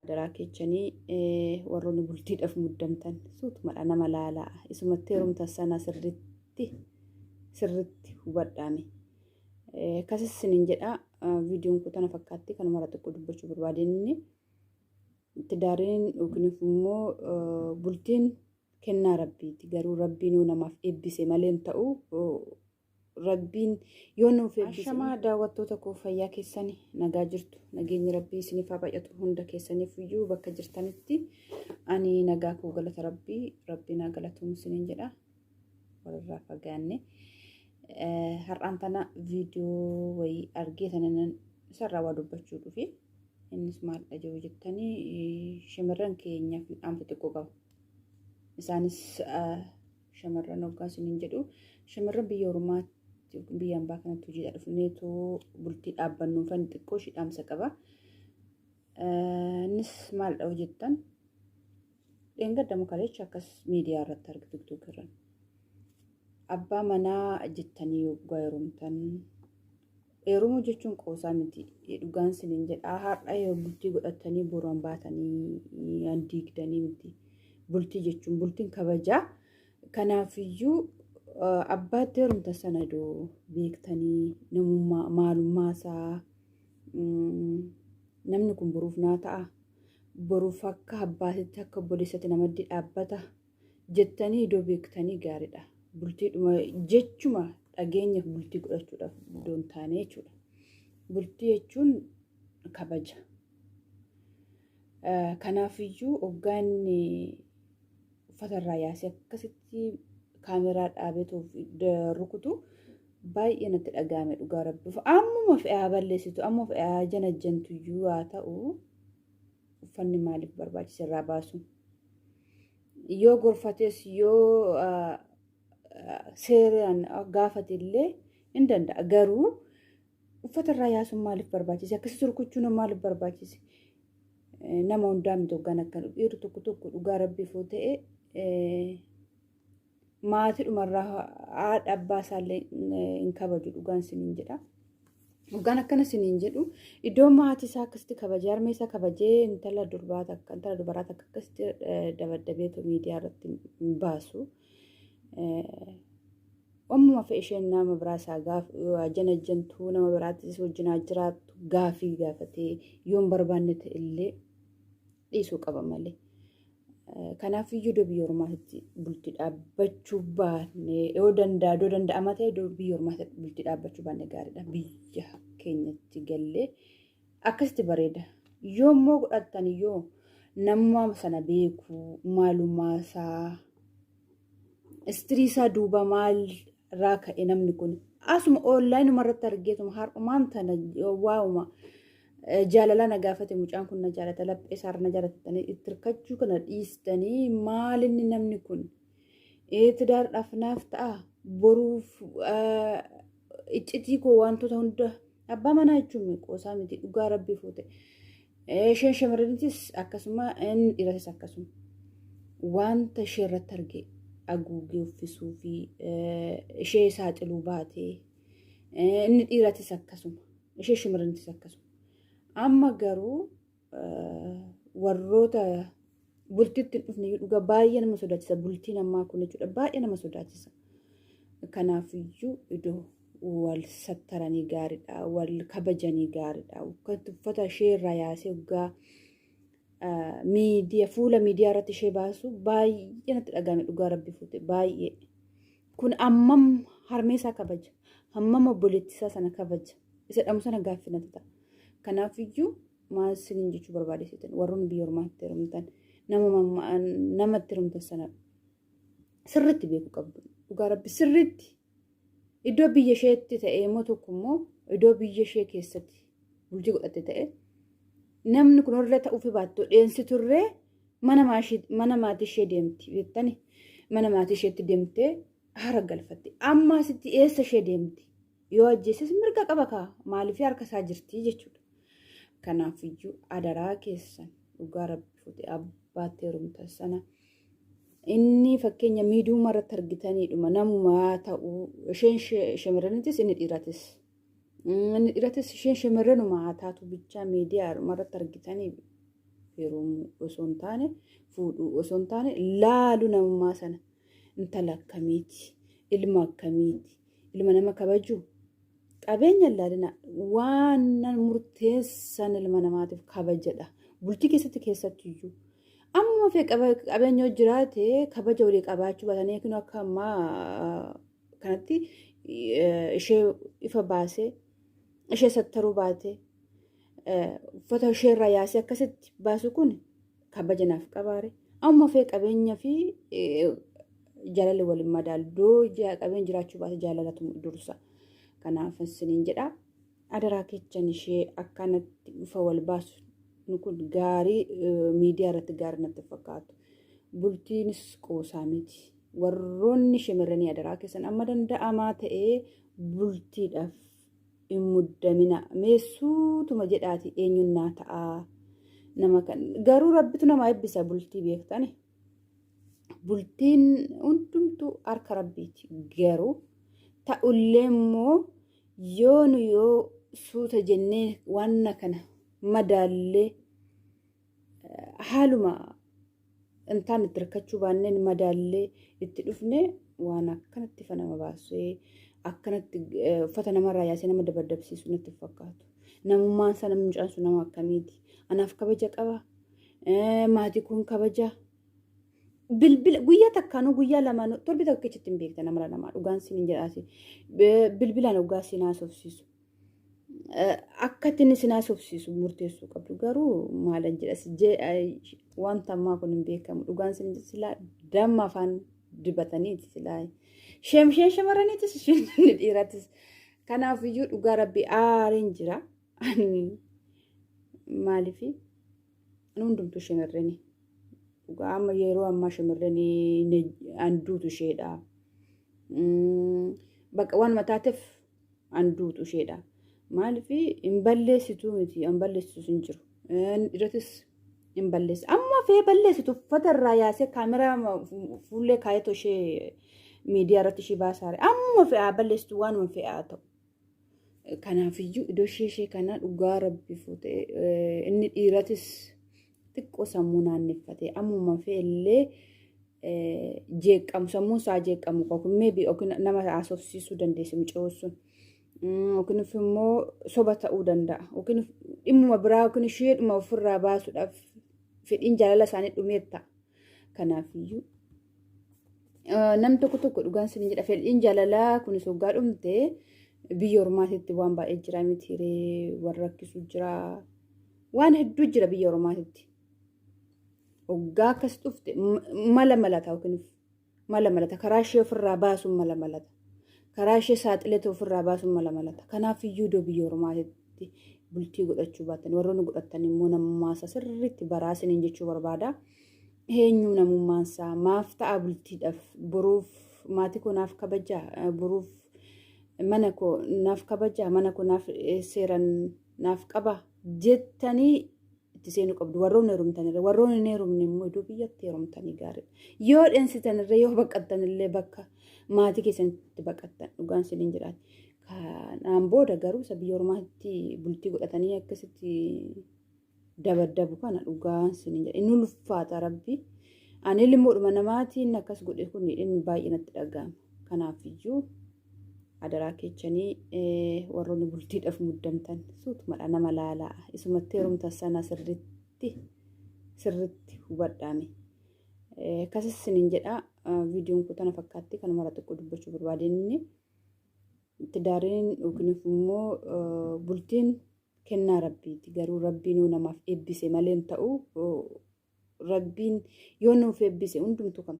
Adaraa keechanii warroonni bultiidhaaf muddamtan suutumadha nama laalaa. Isumatti heerumtan sana sirriitti sirriitti hubadhaame. Akkasis isiniin jedha, viidiyoon kun tana fakkaatti, kanuma xiqqoo dubbachuu barbaade. Inni tidaariin yookiin immoo bultiin kennaa rabbiiti. Garuu rabbiin namaaf eebbise malee hin ta'u. Rabbiin yoo nuuf eebbise. Ashamaa daawwattoota koo, fayyaa keessanii, nagaa jirtu? Nageenyi rabbii isiniif haa baay'atu hunda keessaniif iyyuu bakka jirtanitti. Ani nagaa koo, galata rabbii, rabbiin haa galatuun isiniin jedha. Walirraa fagaanne. Har'aan tana viidiyoo wayii argee sana isarraa waa dubbachuu dhufe. Innis maal jiru jettanii, shamarran keenyaaf dhaamsa xiqqoo qaba. Isaanis shamarran hoggaa isiniin jedhu, shamarran biyya ormaatti yookiin biyya ambaa kanatti hojiidha dhufneetoo bultii dhaabbannuufan xiqqoo ishee dhaamsa qaba. Innis maal jettan, dheengadda kalecha akkas miidiyaa irratti argitu, TikTok irra. Abbaa manaa jettanii yoggaa heerumtan, heerumuu jechuun qoosaa miti, dhugaan isiniin jedha. Har'a yoo bultii godhatanii boruun baatanii diigdanii miti. Bultii jechuun, bultiin kabajaa. Kanaafiyyuu abbaatti heerumtan sana iddoo beektanii, namummaa maalummaa isaa, namni kun boruuf naa ta'a, boruuf akka abbaatitti, akka obboleessatti namatti dhaabbata jettanii iddoo beektanii gaariidha. Bultiidhuma jechuma dhageenyaaf bultii godhachuudhaaf iddoo hin taane jechuudha. Bultii jechuun kabaja. Kanaafiyyuu hoggaan uffata irraa yaasee akkasitti kaameraa dhaabeetu rukutu baay'ee natti dhaga'ame, dhugaa rabbiif. Ammuma fe'aa balleessitu, amma fe'aa janajjantuyyuu haa ta'u, uffanni maaliif barbaachisa irraa baasu? Yoo gorfates, yoo seeraan gaafate illee hin danda'a. Garuu uffata irraa yaasuun maaliif barbaachise? Akkasitti rukuchuun maaliif barbaachise? Nama hundaa miti hoggaan akkan, dhiirri tokko tokko dhugaa rabbiif yoo ta'e maatiidhumarraa haadha abbaa isaallee hin kabaju, dhugaan isiniin jedha. Hoggaan akkana isiniin jedhu, iddoo maatii isaa akkasitti kabajee, harmee isaa kabajee, intala durbaa takka, intala dubaraa takka akkasitti dabaddabeetu miidiyaa irratti hin baasu. Wammuma fe'e isheen nama biraa isaa gaaf janajjantuu, nama biraattis wajjin haa jiraattu, gaafii gaafatee yoo hin barbaanne ta'e illee dhiisuu qaba malee. Kanaaf iyyuu iddoo biyya ormaatti bultii dhaabbachuu baanne, yoo danda'a, iddoo danda'ama ta'e, iddoo biyya ormaatti bultii dhaabbachuu baanne gaariidha. Biyya keenyatti gallee akkasitti bareeda. Yoo immoo godhattan, yoo nama sana beekuu, maalummaa isaa, istirii isaa duuba maal irraa ka'e, namni kun asuma onlineuma irratti argeetuma har'umaan tana waa'uma jaalala na gaafate, mucaan kun na jaalata, laphee isaarra na jaalatanii itti hirkachuu kana dhiistanii, maalinni namni kun tidaardhaaf naaf ta'a, boruuf iccitii koo wantoota hunda, abbaa manaa jechuun qoosaa miti, dhugaa rabbii fuute. Isheen shamarranitis akkasuma, inni dhiiratis akkasuma, wanta ishee irratti arge haguugee uffisuu fi ishee saaxiluu baatee, inni dhiiratis akkasuma, ishee shamarranitis akkasuma. Amma garuu warroota bultiitti hin dhufne dhugaa baay'ee nama sodaachisa, bultiin ammaa kun jechuudha, baay'ee nama sodaachisa. Kanaafiyyuu iddoo wal sattaranii gaariidha, wal kabajanii gaariidha. Uffata ishee irraa yaasee waggaa miidiyaa, fuula miidiyaa irratti ishee baasu baay'ee natti dhagahame, dhugaa rabbi fuute, baay'ee. Kun ammam harmee isaa kabaja, hammam obboleettii isaa sana kabaja, isa dhamu sana gaaffii natti ta'a. Kanaafiyyuu maal isiniin jechuu barbaade seetan, warroonni biyya ormaatti heerumtan nama namatti heerumtan sana sirriitti beekuu qabdu. Dhugaa rabbi, sirriitti. Iddoo biyya isheetti ta'e immoo, tokko immoo iddoo biyya ishee keessatti bultii godhatte ta'e, namni kun horlee ta'uufi baattu dheensiturree mana maatii ishee deemti beektani, mana maatii isheetti deemtee hara galfatti. Amma asitti eessa ishee deemti? Yoo ajjeeses mirga qaba kaa, maaliif harka isaa jirti jechuudha. Kanaafiyyuu adaraa keessan, dhugaa rabbi fuute, abbaatti heerumtan sana inni fakkeenya miidiyuma irratti argitaniidhuma namumaa ta'uu, isheen shamarranitis, inni dhiiratis. Inni dhiiratis isheen shamarranuma haa taatu, bichaa miidiyaa irratti argitanii Heerumuu osoo hin taane, fuudhuu osoo hin taane, laalu namummaa sana. Intala akkamiiti? Ilma akkamiiti? Ilma nama kabaju? Qabeenya hin laalina. Waan murteessan ilma namaatiif kabajadha. Bultii keessatti keessattiyyuu. Amma fee qabeenya yoo jiraate kabaja walii qabaachuu baatanii kun akka ammaa kanatti ishee ifa baasee ishee sattaruu baatee uffata ishee irraa yaasee akkasitti baasu kun kabaja naaf qabaare. Amma fee qabeenya fi jaalalli waliin madaalu. Doo qabeenya jiraachuu baate jaalalatu dursa. Kanaaf isiniin jedha. Adaraa kechan ishee akkanatti ifa wal baasu kun gaarii miidiyaa irratti gaarii natti fakkaatu. Bultiinis qoosaa miti. Warroonni shamarranii adaraa keessan amma danda'amaa ta'ee bultiidhaaf hin muddamina. Mee suutuma jedhaati eenyuun naa ta'aa nama kan garuu rabbitu nama eebbisa bultii beektani. Bultiin hundumtuu harka rabbiiti garuu ta'ullee immoo yoo nu yoo suuta jennee wanna kana madaallee haaluma hin taane itti rakkachuu baanneen madaallee itti dhufne waan akkanatti ifa nama baasee akkanatti uffata namarraa yaasee nama dabaddabsiisu natti fakkaatu. Namummaan isaa namni mucaan sun nama akkamiiti? Anaaf kabaja qaba? Maatii kun kabaja? Bilbila guyyaa takkaanuu guyyaa lamaanuu torbi tokko keessatti hin beekta nama namaa dhugaan siin hin jedhaasi. Bilbilaan dhugaa siin haasofsiisu. Akka inni sin haasofsiisu murteessuu qabdu garuu maalan jedhas wanta ammaa kun hin beekamu dhugaan sin silaa damma afaan dibataniiti silaa isheen shamarraniitis isheen dhiiratis kanaaf iyyuu dhugaa rabbi aareen jira maaliif hundumtuu shamarranii dhugaa amma yeroo ammaa shamarranii anduutu isheedha bakka waanuma taateef anduutu isheedha. Maaliif hin balleessituu miti hin balleessitus hin jiru. Dhiiratis hin balleessu. Amma fee balleessitu uffata irraa yaasee kaameraa fuullee kaayetoo ishee miidiyaa irratti ishee baasaare. Amma fe'aa balleessitu waanuma fe'aa ta'u. Kanaafiyyuu iddoo ishee ishee kana dhugaa rabbi fuute inni dhiiratis xiqqoo sammuu naanneffatee ammuma fe'ellee jeeqamu sammuun isaa jeeqamu yookiin maybe yookiin nama haasofsiisuu dandeessi mucayyoo sun. Yookiin immoo soba ta'uu danda'a. Yookiin dhimmuma biraa yookiin isheedhuma ofirraa baasuudhaaf fedhiin jaalala isaanii dhumeet ta'a. Kanaafiyyuu namni tokko tokko dhugaan isin jedha fedhiin jaalalaa kunis waggaa dhumte biyya ormaatitti waan baay'ee jira miti ree warra rakkisu jira waan hedduu jira biyya ormaatitti. Waggaa akkas dhufte mala malata yookiin mala malata karaa ishee ofirraa baasuun mala malata. Karaa ishee saaxileetu ofirraa baasuun mala malata. Kanaaf iyyuu iddoo biyya ormaatitti bultii godhachuu baatan warroonni godhatan immoo namummaa isaa sirriitti baraa isiniin jechuu barbaada. Eenyu namummaan isaa maaf ta'a bultiidhaaf boruuf maatii koo naaf kabaja boruuf mana koo naaf kabaja mana koo naaf seeran naaf qaba jettanii itti seenuu qabdu. Warroonni heerumtanirra warroonni hin heerumne immoo iddoo biyyatti heerumtanii gaariidha. Yoo dheensitanirra yoo baqattanillee bakka maatii keessanitti baqattan dhugaan isiniin jedhaati. Kanaan booda garuu isa biyya ormaatti bultii godhatanii akkasitti dabaddabu kana dhugaan isiniin jedha. Inni ulfaata rabbi. Ani ilmoodhuma namaatiin akkas godhe kun inni baay'ee natti dhaga'ama. Kanaafiyyuu adaraa keechanii warroonni bultiidhaaf muddamtan suutumadha nama laalaa. Isumatti heerumtan sana sirriitti sirriitti hubadhaame. Akkasis isiniin jedha viidiyoon kun tana fakkaatti kanuma irraa xiqqoo dubbachuu barbaade inni tidaariin yookiin immoo bultiin kennaa rabbiiti. Garuu rabbiin yoo namaaf eebbise malee hin ta'u rabbiin yoo nuuf eebbise hundumtuu kan